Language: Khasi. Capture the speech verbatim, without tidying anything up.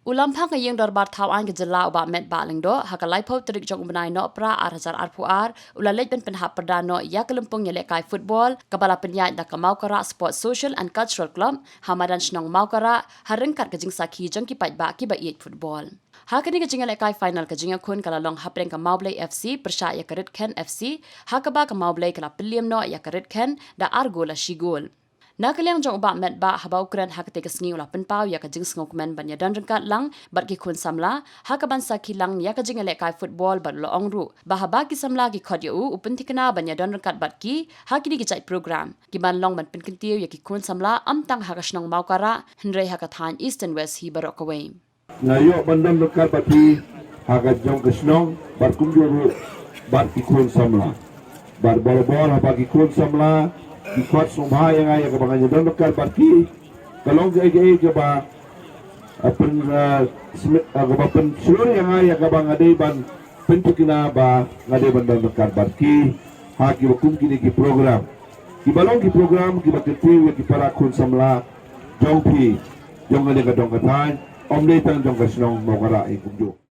U Lamphang ka Ïing Dorbar Thaw Aiñ ka Jylla, u Bah Metbah Lyngdoh, ha ka laiphew tarik jong u bnai Nohprah ar hajar arphew ar, u la leit ban pynhap pyrda noh ïa ka lympung ïalehkai football kaba la pynïaid da ka Mawkarah Sports Social and Cultural Club ha madan shnong Mawkarah, ha ryngkat ka jingsakhi jong ki paidbah kiba ïeit football. Ha kane ka jingïalehkai final, ka jingïakhun ka la long hapdeng ka Mawblei F C pyrshah ïa ka Rit Khen F C, ha kaba ka Mawblei ka la pynliem noh ïa ka Rit Khen da ar gol la shi gol. Na ka liang jong u Bah Metbah, haba u kren ha katei ka sngi, u la pynpaw ïa ka jingsngewkmen ban ïadon ryngkat lang bad ki khun samla ha kaban sakhi lang ïa ka jingïalehkai football, bad u la ong ruh ba haba ki samla ki khot ïa u, u pynthikna ban ïadon ryngkat bad ki ha kine ki jait program kiban long ban pynkyntiew ïa ki khun samla, ym tang ha ka shnong Mawkarah hynrei ha ka thaiñ East and West hi baroh kawei. Nga ïoh ban don ryngkat bad phi ha ka jong ka shnong, bad kumjuh ruh bad ki khun samla. Bad barabor haba ki khun samla ki khot sngewbha ïa nga ïa kaba ngan ïadon ryngkat bad ki, ka long kaei kaei kaba, eh, pyn, eh, smi-, eh, kaba pynshlur ïa nga ïa kaba nga dei ban pynthikna ba nga dei ban don ryngkat bad ki ha kiba kum kine ki program. Kiba long ki program kiba kyntiew ïa ki para khun samla jong phi, jong kane ka dong ka thaiñ, ym dei tang jong ka shnong Mawkarah hi kumjuh.